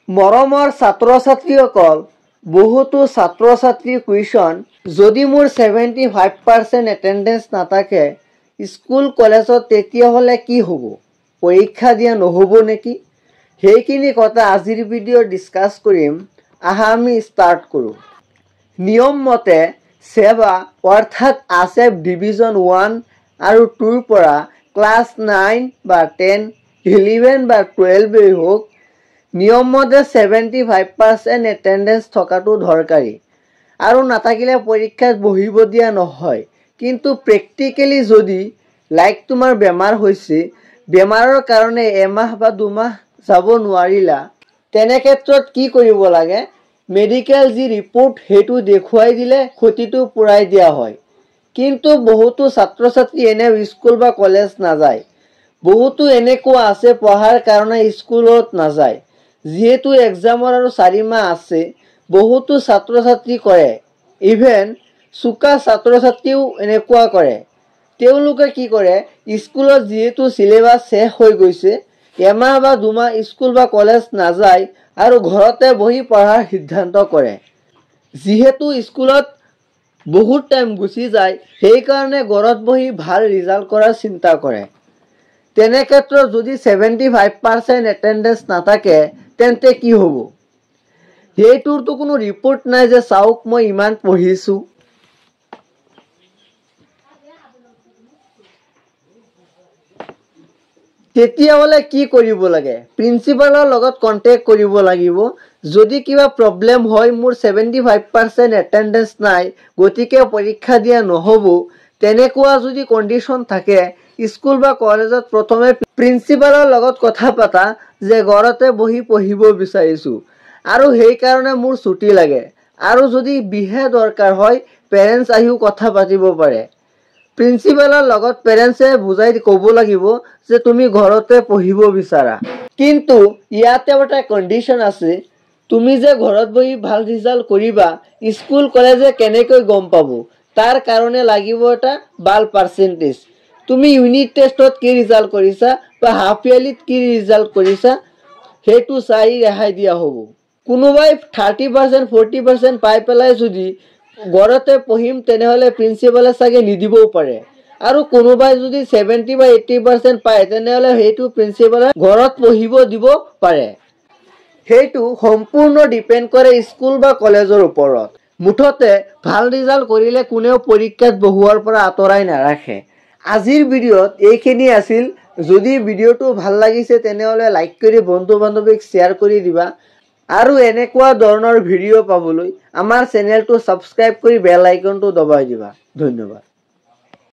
মৰমৰ ছাত্ৰ-ছাত্ৰীসকল, বহুতো ছাত্ৰ-ছাত্ৰীৰ কুৱেশ্যন, যদি মোৰ 75% এটেণ্ডেঞ্চ নাথাকে স্কুল কলেজত তেতিয়াহ'লে কি হ'ব, পৰীক্ষা দিয়া নহ'ব নেকি? সেইখিনি কথা আজিৰ ভিডিঅ' ডিছকাছ কৰিম। আহা আমি ষ্টাৰ্ট কৰোঁ। নিয়ম মতে ছেবা অৰ্থাৎ আছেব ডিভিজন 1 আৰু 2ৰ পৰা ক্লাছ 9 বা 10, 11 বা 12 হওক, নিয়ম মতে 75% এটেণ্ডেঞ্চ থকাটো দৰকাৰী আৰু নাথাকিলে পৰীক্ষাত বহিব দিয়া নহয়। কিন্তু প্ৰেক্টিকেলি যদি লাইক তোমাৰ বেমাৰ হৈছে, বেমাৰৰ কাৰণে এমাহ বা দুমাহ যাব নোৱাৰিলা, তেনে ক্ষেত্ৰত কি কৰিব লাগে? মেডিকেল যি ৰিপৰ্ট সেইটো দেখুৱাই দিলে ক্ষতিটো পূৰাই দিয়া হয়। কিন্তু বহুতো ছাত্ৰ ছাত্ৰী এনে স্কুল বা কলেজ নাযায়। বহুতো এনেকুৱা আছে পঢ়াৰ কাৰণে স্কুলত নাযায়। যিহেতু এক্সামৰ আৰু 4 মাহ আছে, বহুতো ছাত্ৰ ছাত্ৰী কৰে, ইভেন চোকা ছাত্ৰ ছাত্ৰীও এনেকুৱা কৰে। তেওঁলোকে কি কৰে, স্কুলত যিহেতু চিলেবাছ শেষ হৈ গৈছে, এমাহ বা দুমাহ স্কুল বা কলেজ নাযায় আৰু ঘৰতে বহি পঢ়াৰ সিদ্ধান্ত কৰে। যিহেতু স্কুলত বহুত টাইম গুচি যায়, সেইকাৰণে ঘৰত বহি ভাল ৰিজাল্ট কৰাৰ চিন্তা কৰে। তেনে ক্ষেত্ৰত যদি 75% এটেণ্ডেঞ্চ নাথাকে তেন্তে কি হ'ব? সেইটোৰতো কোনো ৰিপৰ্ট নাই যে চাওক মই ইমান পঢ়িছোঁ। তেতিয়াহ'লে কি কৰিব লাগে? প্ৰিন্সিপালৰ লগত কণ্টেক্ট কৰিব লাগিব। যদি কিবা প্ৰব্লেম হয়, মোৰ 75% এটেণ্ডেঞ্চ নাই, গতিকে পৰীক্ষা দিয়া নহ'ব, তেনেকুৱা যদি কণ্ডিশ্যন থাকে, স্কুল বা কলেজত প্ৰথমে প্ৰিন্সিপালৰ লগত কথা পাতা যে ঘৰতে বহি পঢ়িব বিচাৰিছোঁ আৰু সেইকাৰণে মোৰ ছুটি লাগে। আৰু যদি বিশেষ দৰকাৰ হয়, পেৰেণ্টছ আহিও কথা পাতিব পাৰে। প্ৰিন্সিপালৰ লগত পেৰেণ্টছে বুজাই ক'ব লাগিব যে তুমি ঘৰতে পঢ়িব বিচাৰা, কিন্তু ইয়াতে এটা কণ্ডিশ্যন আছে, তুমি যে ঘৰত বহি ভাল ৰিজাল্ট কৰিবা স্কুল কলেজে কেনেকৈ গম পাব? তাৰ কাৰণে লাগিব এটা ভাল পাৰ্চেণ্টেজ। তুমি ইউনিট টেষ্টত কি ৰিজাল্ট কৰিছা বা হাফ ইয়াৰলিত কি ৰিজাল্ট কৰিছা সেইটো চাই ৰেহাই দিয়া হ'ব। কোনোবাই 30%, 40% পাই পেলাই যদি ঘৰতে পঢ়িম তেনেহ'লে প্ৰিন্সিপালে চাগে নিদিবও পাৰে। আৰু কোনোবাই যদি 70 বা 80% পায় তেনেহ'লে সেইটো প্ৰিন্সিপালে ঘৰত পঢ়িব দিব পাৰে। সেইটো সম্পূৰ্ণ ডিপেণ্ড কৰে স্কুল বা কলেজৰ ওপৰত। মুঠতে ভাল ৰিজাল্ট কৰিলে কোনেও পৰীক্ষাত বহুৱাৰ পৰা আঁতৰাই নাৰাখে। আজিৰ ভিডিঅ'ত এইখিনি আছিল। যদি ভিডিঅ'টো ভাল লাগিছে তেনেহ'লে লাইক কৰি বন্ধু বান্ধৱীক শ্বেয়াৰ কৰি দিবা আৰু এনেকুৱা ধৰণৰ ভিডিঅ' পাবলৈ আমাৰ চেনেলটো ছাবস্ক্ৰাইব কৰি বেল আইকনটো দবাই দিবা। ধন্যবাদ।